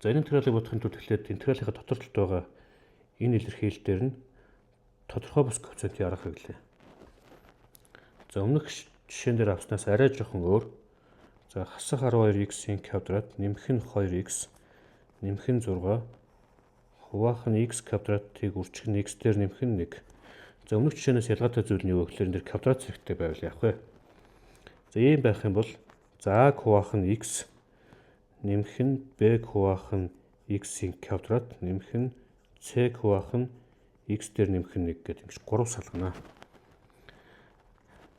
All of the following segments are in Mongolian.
За энэ интегралыг бодохын тулд эхлээд интегралынхаа дотор талд байгаа энэ илэрхийлэл дээр нь тодорхой бус коэффициентийн арга хэрэглэе. За өмнөх жишээн дээр авснаас арай жоохон өөр. За хасах 12x-ийн квадрат нэмэх нь 2x нэмэх нь 6 хуваах нь x квадратыг үржих нь x дээр нэмэх нь 1. За өмнөх жишээнээс ялгаатай зүйл нь юу вэ гэхээр энэ дээр квадрат зэрэгтэй байвал яах вэ? За ийм байх юм бол за а-г хуваах нь x нэмэх нь b-г хуваах нь x-ийн квадрат нэмэх нь c-г хуваах нь x дээр нэмэх нь 1 гэдэг ингэж 3 салгана.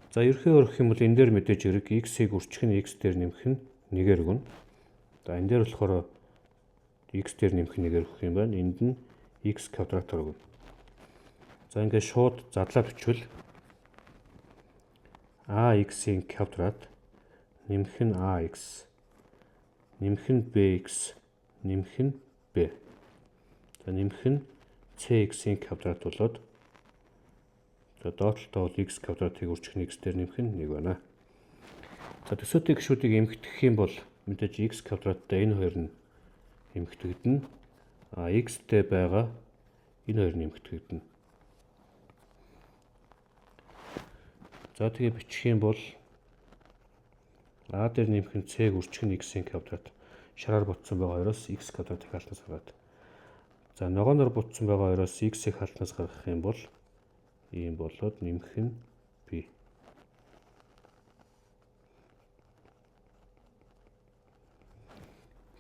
За ерөнхий өргөх юм бол энэ дээр мэдээж хэрэг x-ийг үржих нь x дээр нэмэх нь 1-ээр өгнө. За энэ дээр болохоор x дээр нэмэх нь 1-ээр өгөх юм байна. Энд нь x квадратаар өгнө. За ингээд шууд задлаа бичвэл ax-ийн квадрат нэмэх нь ax нэмэх нь bx нэмэх нь b. За нэмэх нь cx-ийн квадрат болоод за доотлолтоо бол x квадратыг үржих нь x дээр нэмэх нь 1 байна. За төсөөтэй гишүүдийг эмхтгэх юм бол мэдээж x квадраттай энэ хоёр нь эмхтгэгдэнэ. А x-тэй байгаа энэ хоёр нь эмхтгэгдэнэ. За тэгээ бичих юм бол а дээр нэмэх нь c-г үржих нь x-ийн квадрат шараар ботсон байгаа хоёроос x квадратыг хаалтнаас гаргаад. За ногооноор ботсон байгаа хоёроос x-ийг хаалтнаас гаргах юм бол ийм болоод нэмэх нь b.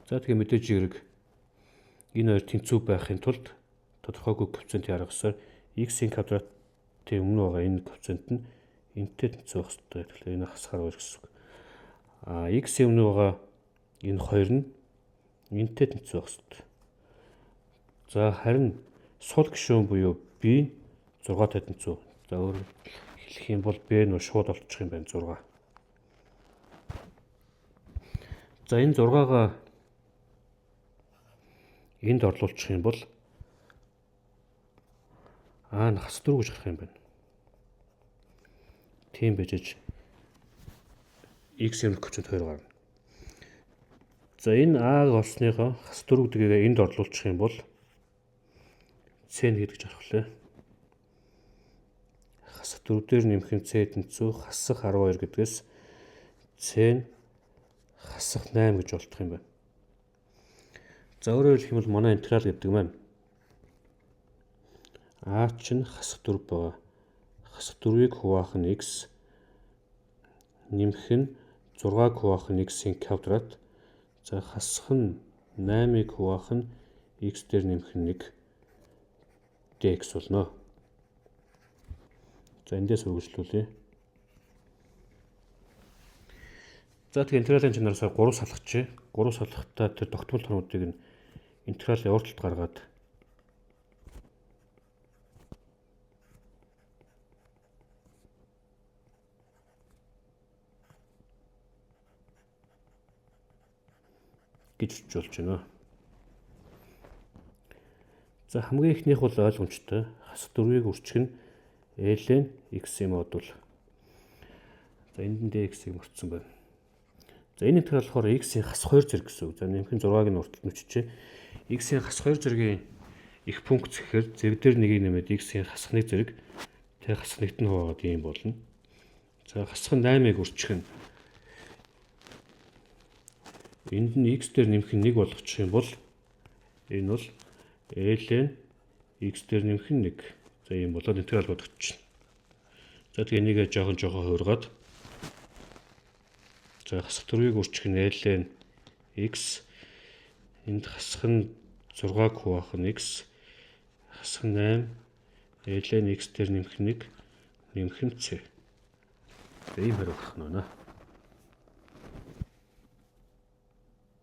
За тэгээ мэдээж хэрэг энэ хоёр тэнцүү байхын тулд тодорхойгүй коэффициентийн аргасаар x-ийн квадратын өмнө байгаа энэ коэффициент нь энэтэй тэнцүү байх ёстой. Тэгэхээр энэ хасахаар өөр гэсэн үг. А x-ийн өмнө байгаа энэ хоёр нь энэтэй тэнцүү байх ёстой. За харин сул гишүүн буюу b 6-тай тэнцүү. За өөрөөр хэлэх юм бол b нь шууд олчих юм байна 6. За энэ 6-гаа энд орлуулчих юм бол а нь хас 4 гэж гарах юм байна. Тийм байж x-ийн коэффициент 2 гарна. За энэ а-г олсныхоо хас 4 гэдгийг энд орлуулчих юм бол c нь хэд гэж гарах вэ? Хасах 4 дээр нэмэх нь c тэнцүү хасах 12 гэдгээс c нь хасах 8 гэж болтох юм байна. За өөрөөр хэлэх юм бол манай интеграл гэдэг маань а чинь хасах 4 байгаа. Хасах 4-ийг хуваах нь x нэмэх нь 6-г хуваах нь x-ийн квадрат. За хасах нь 8-ыг хуваах нь x дээр нэмэх нь 1 dx болно. За эндээс үргэлжлүүлье. За тэгээ интегралийн чанараасаа 3 салгачих. 3 салгахтаа тэр тогтмол тоонуудыг нь интегралийн урд талд гаргаад гэж болж байна. За хамгийн эхнийх бол ойлгомжтой. Хасах 4-ийг үржих нь ln x-ийн модуль. За энд нь dx-ийг мөрцсөн байна. За энэ интеграл болохоор x-ийн хас 2 зэрэг гэсэн үг. За нэмэх нь 6-г нь урталт нүчжээ. X-ийн хас 2 зэргийн их функц гэхээр зэрэг дээр нэгийг нэмээд x-ийн хасах 1 зэрэг тэг хасах 1-т нь хуваагаад ийм болно. За хасах нь 8-ыг үржих нь энд нь x дээр нэмэх нь 1 болгочих юм бол энэ бол ln x дээр нэмэх нь 1. За ийм болоод интеграл бодогдчихно. За тэгээ энийгээ жоохон хуургаад за хасах 4-ийг үржих нь ln x энд хасах нь 6-г хуваах нь x хасах нь 8 ln x дээр нэмэх нь 1 нэмэх нь c. За ийм хариу гарах нь байна.